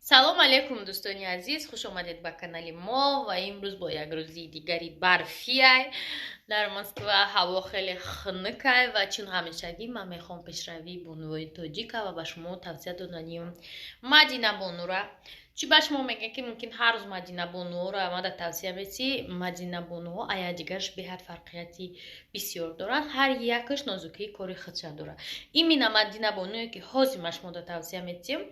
Салом алейкум, дӯстони азиз, хуш омадед ба канали мо. Ва имрӯз бо як рӯзи дигари барфиай дар Москва, ҳаво хеле хунукай. Ва чун ҳамешагӣ ман мехоҳам пешравии бонувои тоҷика ва ба шумо тавсия доданим Мадина бонура. Чӣ ба шумо мегӯям, ки мумкин ҳар рӯз Мадина бонуро мада тавсия месӣ. Мадина бонуҳо ая дигараш беҳад фарқияти бисёр доранд, ҳар якаш нозукии кори худша дорад. Именно Мадина бонуе, ки ҳозир ман шумода тавсия метиҳам,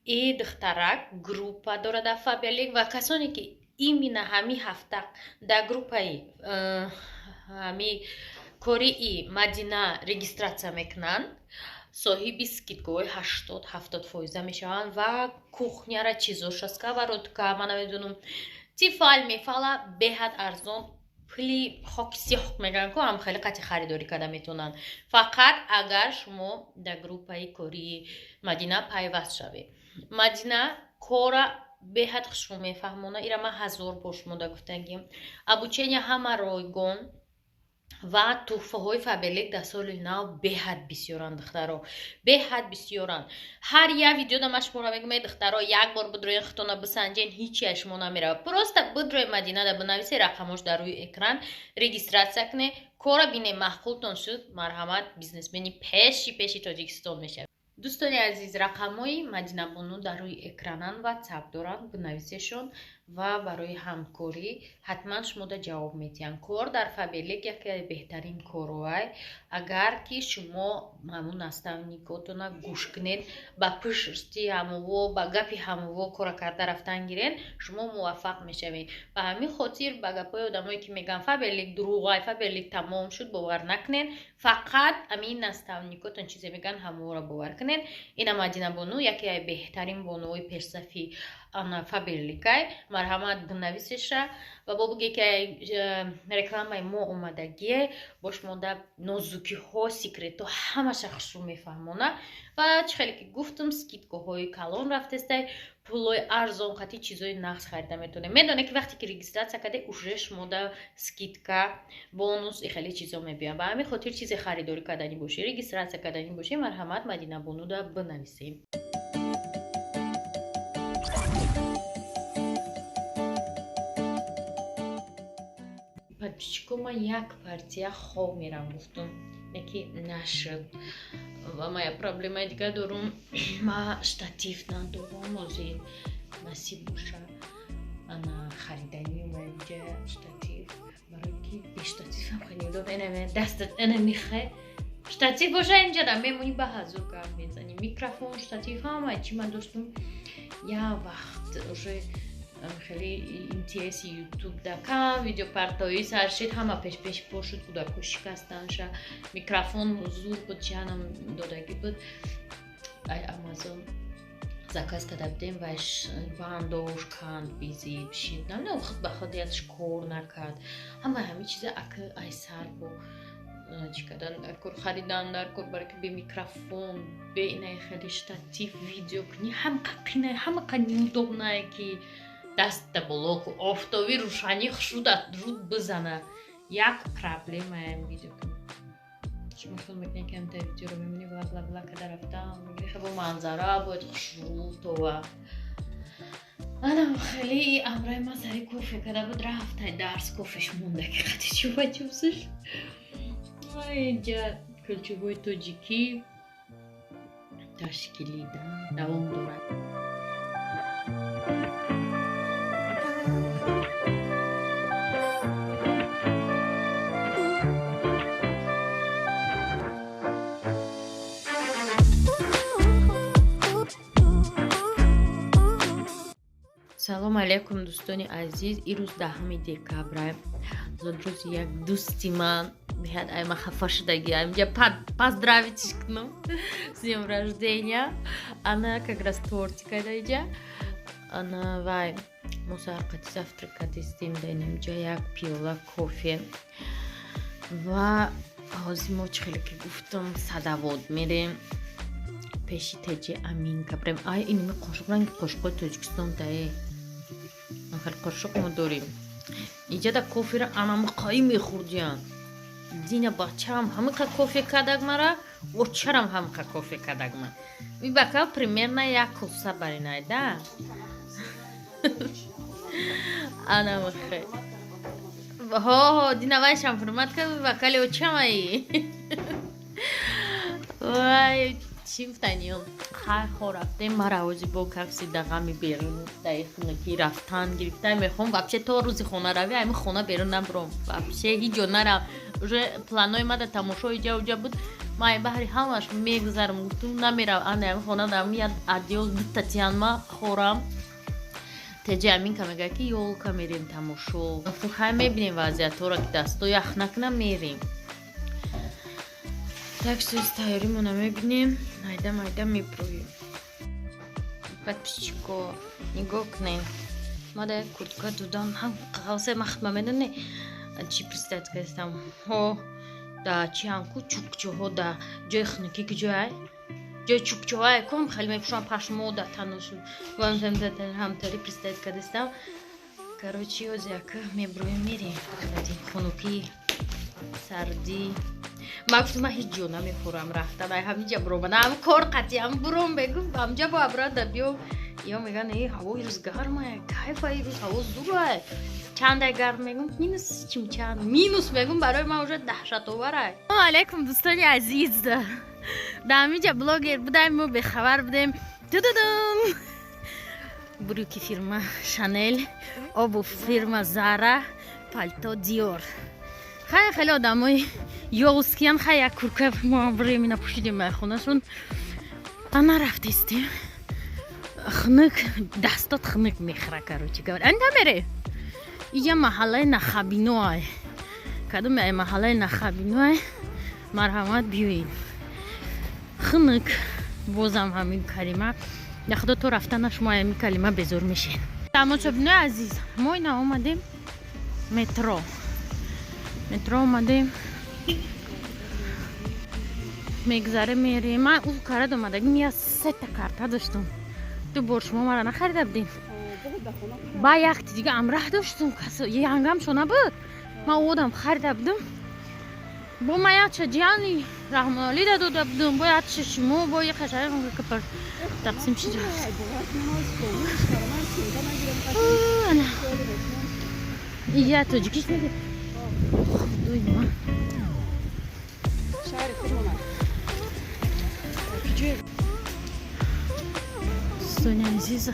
и духтарак группа дорад дар Фаберлик. Ва касоне ки именно ҳамин ҳафта дар группаи ҳами кории Мадина регистрация мекунанд, соҳиби скидкаҳои 80-70 фоиза мешаванд. Ва кухняра чизоша, сковородка, ман намедонам, Тефал мефала, беҳад арзон, пули хоки сиёҳ мегӯянд ку, ҳам хеле қати харидорӣ карда метавонанд, фақат агар шумо дар группаи кории Мадина пайваст шавед. Мадина кора беҳад хушрӯ мефаҳмона. Ира ман ҳазор бор шумода гуфтагим. Обучение ҳама ройгон ва туҳфаҳои Фаберлик дар соли нав беҳад бисёранд, духтаро, беҳад бисёранд. Ҳар як видеода ман шуморо мегӯям: «Эй духтаро, як бор бидроен, худтона бисанҷен, ҳичи аз шумо намерава». Просто бидроен, Мадинада бинависе, рақамош дар рӯи экран, регистрация куне, кора бине, маъқултон шуд, марҳамат, бизнесмени пеши пеши Тоҷикистон мешавед. Дӯстони азиз, рақамҳои Мадинабону дар рӯи экрананд, Ватсап доранд, бинависешон ва барои ҳамкорӣ ҳатман шумода ҷавоб медиҳанд. Кор дар Фаберлик яке аз беҳтарин корҳоай, агар ки шумо ҳамун наставникотона гӯш кунед, ба пушти ҳамуво, ба гапи ҳамуво кора карда рафтан гирен, шумо муваффақ мешавед. Ба ҳамин хотир ба гапҳои одамое, ки мегӯянд Фаберлик дурӯғай, Фаберлик тамом шуд, бовар накунед. Фақат ҳамин наставникотон чизе мегӯянд, ҳамуро бовар кунед. Ина Мадинабону яке аз беҳтарин бонуҳои пешсафи Фаберликай. Марҳамат, бинависеша ва бо буге, ки рекламаи мо омадагие, бо шумода нозукиҳо, секретҳо ҳамаша хушрӯ мефаҳмона. Ва чӣ хеле ки гуфтам, скидкаҳои калон рафтестай, пулои арзон қати чизои нағз харида метавонед. Медонед, ки вақте ки регистрация карде, уже шумода скидка, бонус и хеле чизо мебиёяд. Ба ҳамин хотир чизе харидорӣ карданӣ бошӣ, регистрация карданӣ бошӣ, марҳамат, Мадинабонуда бинависем. Подписчико, ман як партия хоб мерам гуфтум, яки нашуд. Ва ман як проблемаи дигар дорум: ма штатив надорам. Ҳозир насиб боша, ана хариданӣ омаинҷа штатив, барои ки бе штативам хеле удобно. Дастат ана михе, штатив боша, инҷа мемонӣ, ба ҳазур гап мезанӣ. Микрофон, штатив, ҳама чи ман доштум. Як вақт уже хеле интереси Ютуб да кам видеопартоӣ сар шид, ҳама пешпеш пошуд, кӯдако шикастанша. Микрофон зур буд, чианам додагӣ буд, ай Амазон заказ карда будем. Вайш бандош канд, бизиб шид, намедонам, худ ба худ ятш кор накард. Ҳама ҳамин чиза ака ай сар бо чӣ кардан дар кор, харидан дар кор, барои ки бе микрофон, бе инаи хеле штатив видео кунӣ, ҳамақа қинай, ҳамақа неудобное, ки даста боло ку, офтоби рӯшанӣ хушруда руд бизана, як проблемаям видео кунӣ. Шумо хел мекунед, ки ҳамта видеоро мебинӣ, бла бла бла када рафтам, мегӯи хело манзара бояд хушрӯ това. Анам хеле амраи ман сари кофе када буд, рафтай дарс, кофеш монда, ки қати чӯба чӯбсиш. Инҷа кулчаҳои тоҷикӣ ташкилида давом дорад. Салом алейкум, дӯстони азиз. Ирӯз 10 декабра, зодрӯзи як дӯсти ман. Беҳад ай ма хафа шудагӣ, инҷа поздравить кунам с днём рождения. Ана как раз тортик ада иҷа. Ана вай мо саҳар қати завтрак кардистем, дар инҷа як пиёла кофе. Ва ҳозир мо, чӣ хеле ки гуфтам, Садовод мерем, пеши теҷи Аминка бирем. Ай, иними қошуқ ранги қошуқҳои Тоҷикистон дае, хеле қошуқ мо дорем. Иҷада кофера анамақаи мехӯрдиян. Дина бачаам ҳамиқа кофе кардак, мара Очарам ҳамқа кофе кадаг ман. И бокал примерно як коса баринай, да? Ана махе. Ҳо, динавайшам ҳурмат кад, бокали очамаи. Вай, чӣ гуфтани? Хай, хо рафтем, мара ози бо какси дағами берун даи хунукӣ рафтан гирифта мехоҳам. Вообще то рӯзи хонаравӣ ами хона берун набуром. Вообще ҳеҷ ҷо нарам. Уже планои мада тамошо иҷа уҷа буд. Ман ай баҳри ҳамаш мегузарам, гуфтум намерав. Ана ами хона дам я одеял дута тиянма хорам. Теҷи Аминка мегӯяд, ки ёлка мерем тамошо. Гуфтум хай, мебинем вазъиятҳоро, ки дасто ях накунам, мерем. Так что тайёримона мебинем, майда майда мепурӯем. Подписчико, нигоҳ кунем. Мада як куртка додам, ҳам қағазе махма медоне чӣ представить кардам. Ҳо, да чи ҳамку чукчуҳо да ҷои хунукӣ ки ҷой ҷои чукчуҳое ком хеле мепӯшам пашмо да таношу ҳамтари представить кардастам. Короче, оз як мебурӯем, мерем. Хунукӣ, сардӣ. Ман гуфтам, ман ҳеҷ ҷо намехӯрам рафтан, ай ҳаминҷа буромада, ҳам кор қатъиам буром бегум, ҳамҷа бо абрада биё. Ё меган, э, ҳаво ирӯз гармае, кайфа, ирӯз ҳаво зурае. Чандай гарм мегум, минус чимчанд минус мегум, барои ман уже даҳшатоварай. Салому алайкум, дӯстони азиз. Дар ҳаминҷа блогер будаем, мо бехабар будем. Тудудум, брюки фирма Шанел, обувь фирма Зара, пальто Диор. Хай, хеле одамои ёвскиян. Хай, як курка мо временно пӯшидем майхонашон. А нарафтестем. Хунук, дастот хунук мехӯра, короче говоря. Анда мере. Иҷа маҳаллаи Нахабиноай. Кадоме ай маҳаллаи Нахабиноай, марҳамат, биёед. Хунук, бозам ҳамин калима. Я худо, то рафтана шумо ҳамин калима безор мешед. Тамошобинои азиз, мо ина омадем метро. Метро омадем. Мегзаре, мерем. Ман ӯ карад омадагим, я сета карта доштам. Ду бор шумо мара нахарида будем. Ба якти дига амраҳ доштум, янгамшо набуд. Ман одам харида будам. Бо ман якча ҷияни Раҳмоналида дода будум, бо якча шумо, бо яқашаи тақсим шид. Ана. Я тоҷикиш меги. Худои ман. Шаҳри худмона. Киҷое? Дӯстони азиз,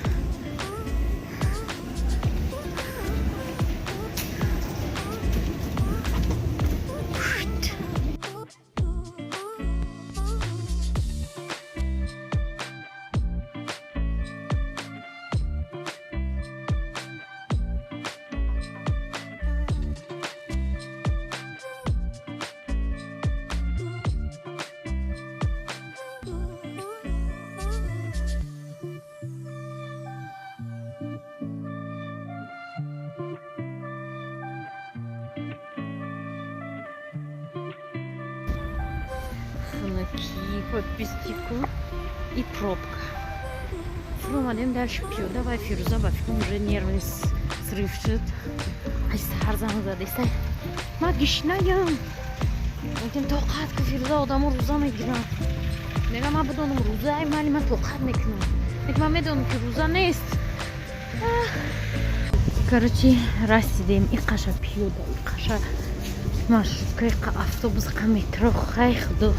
хунукӣ, подписчику, и пробка. Фуромадем дальше пиёда. Вай Фирӯза ба фикрам уже нервный срыв шуд. Ай, саҳар занг задестай, ма гишнаям. Мегӯям, тоқат ку, Фирӯза, одамо рӯза мегиранд. Мегам, ман бидонам рӯза ай, мали ман тоқат мекунам, лекин ман медонам, ки рӯза нест. Короче, расидем. Иқаша пиёда, иқаша маршрутка, иқа автобус, иқа метро. Хай, худо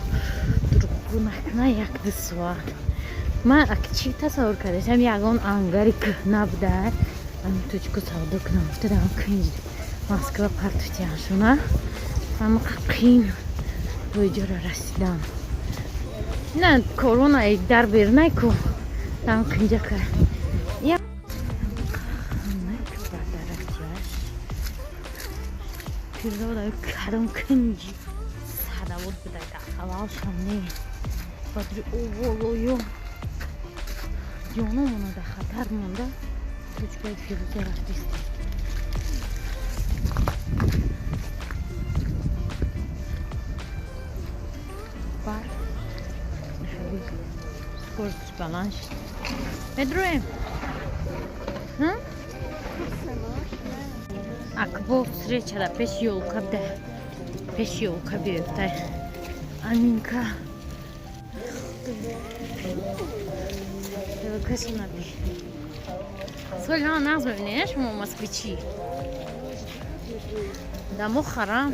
дурӯғгӯ накуна, як ду соат. Ман ак чӣ тасаввур кардашам, ягон ангари кӯҳна буда, ами тоҷико савдо кунам гуфтадам, кунҷ Москва партуфтияншуна, ҳамақа қин то иҷора расидан. На корона дар берунай ку там кунҷака ба дараҷаш. Фирдода кадом кунҷи садавот буда, аввалшам не бадри оволою ҷономона дар хатар монда, точкаи Фирӯза рафтистем. Барф хеле скорость баланд шуд. Медроем. Акбо встреча да пеш ёлка буда, пеш ёлка биёфтай. Аминка. Ёлкаша наби. Соли нав нағз мебинед шумо, москвичи? Дамо харам.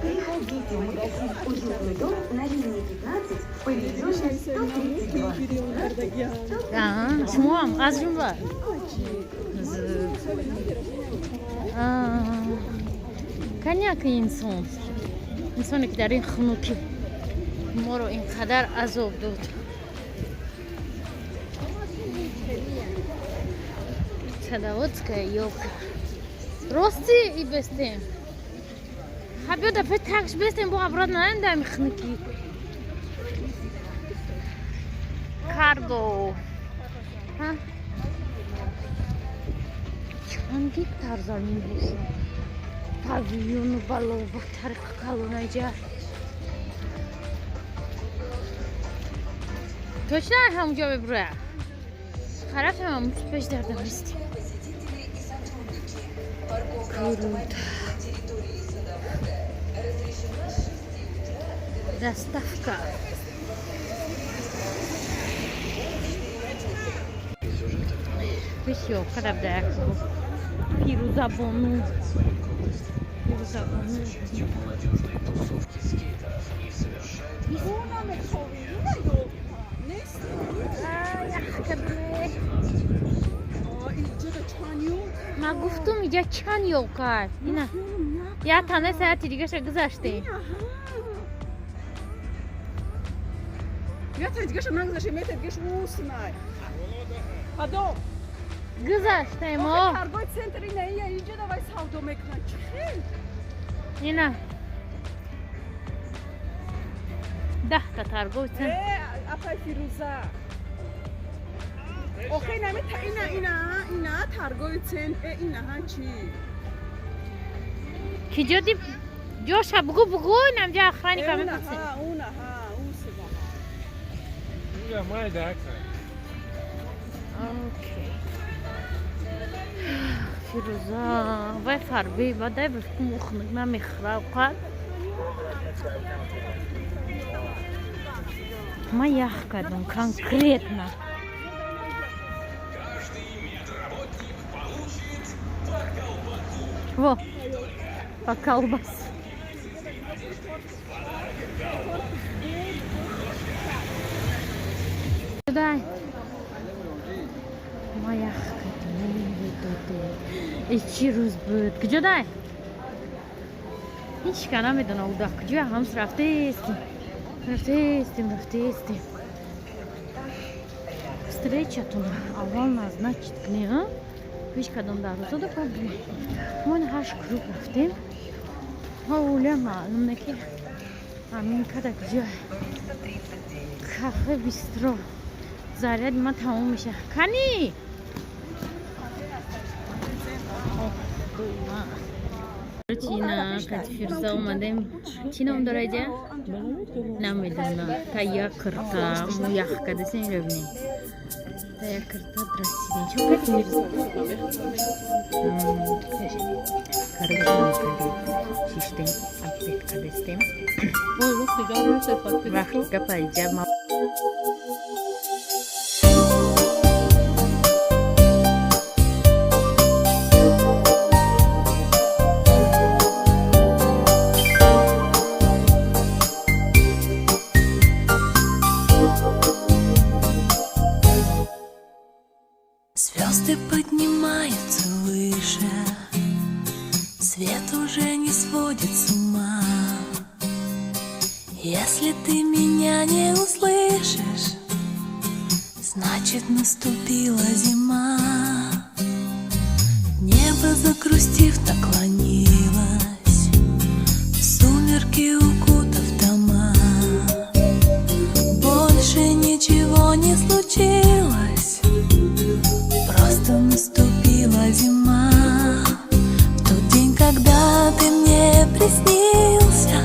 Приходите в магазин «Уютный дом» на линии 15 в павильоне 132. Шумоам аз ҷумла. Каняк инсон. Инсоне ки дар ин хунукӣ моро ин қадар азоб дод. Садоводская ёлка. Рости и бестем. Ха, биё дафъаи такш бестем, бо обратно наем дами хунукӣ. Карго. Ҳа? Чанд гектар замин бошад? Павильону балова тариқи калонаҷа. Точно ҳамунҷо мебуроя. Харафтам ҳамун пеш дардам ристем. Посетители и сотрудники. Парковка Круто. автомобилей на территории садовода разрешена с 6 утра до 8 Доставка. Пеш ёлка рабда як Фирӯзабону. Фирӯзабону. Молодежной тусовки скейтеров и совершает Ях кадме. Ман гуфтум, иҷа чанд ёлка. Ина. Я тана саати дигаша гузаштем. Я дигашам нагузаштем, я дигаш уснай. Падо. Гузаштем, о. Торговый центр ина ия инҷа давай савдо мекунад. Чӣ хел? Ина. 10 та торговый центр. Э, апай Фирӯза. Охе, ина ина ина ина торговый центр, э, ина ҳа чӣ? Ки ҷо ди ҷоша бугу, бугу, инамҷа охранника Э, уна мепурсем. ҳа, уна ҳа, усна. Уя майда ака. Окей. Фирӯза, вай фарбӣ, бадай ба фикр хунук намехӯра оқат. Ман ях кардам конкретно. Каждый медработник получит по колпаку. Во, по колбас. Дай. Ма ях кардам. Э, чӣ рӯз буд? Куҷо дай? Ҳеҷ ка намедона уда куҷо ҳамс рафтаестем. Рафтаестем, рафтаестем. Встречатон аввал назначить кунем, а? Ҳеҷ кадом дарвоза проблем. Мо ин ҳашт круг рафтем. Ҳоля маълум не ки ҳамин када куҷо. Кафе бистро. Заряди ман тамом меша. Кани? Чина, қад Фирӯза омадем. Чӣ ном дора иҷа? Намедонам. Та як кирта мо ях кардасем, бибинем. Та як кирта расидем. Чӣ кардем, Фирӯза? Короче, шиштем, обед кардастем. Вақт гапа иҷа ма Звезды поднимаются выше, свет уже не сводит с ума. Если ты меня не услышишь, значит, наступила зима. Небо, загрустив, наклонилось, в сумерки укутав дома. Больше ничего не случилось, просто наступила зима. В тот день, когда ты мне приснился,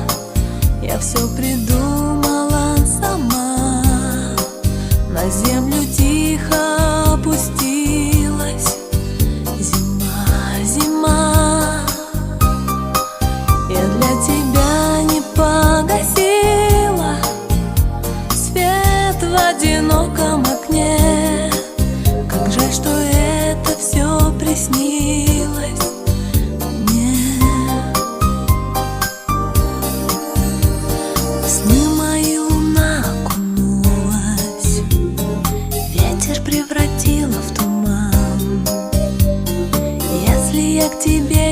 я все придумала сама. На землю тихо опустилась зима, зима. Я для тебя не погасила к тебе.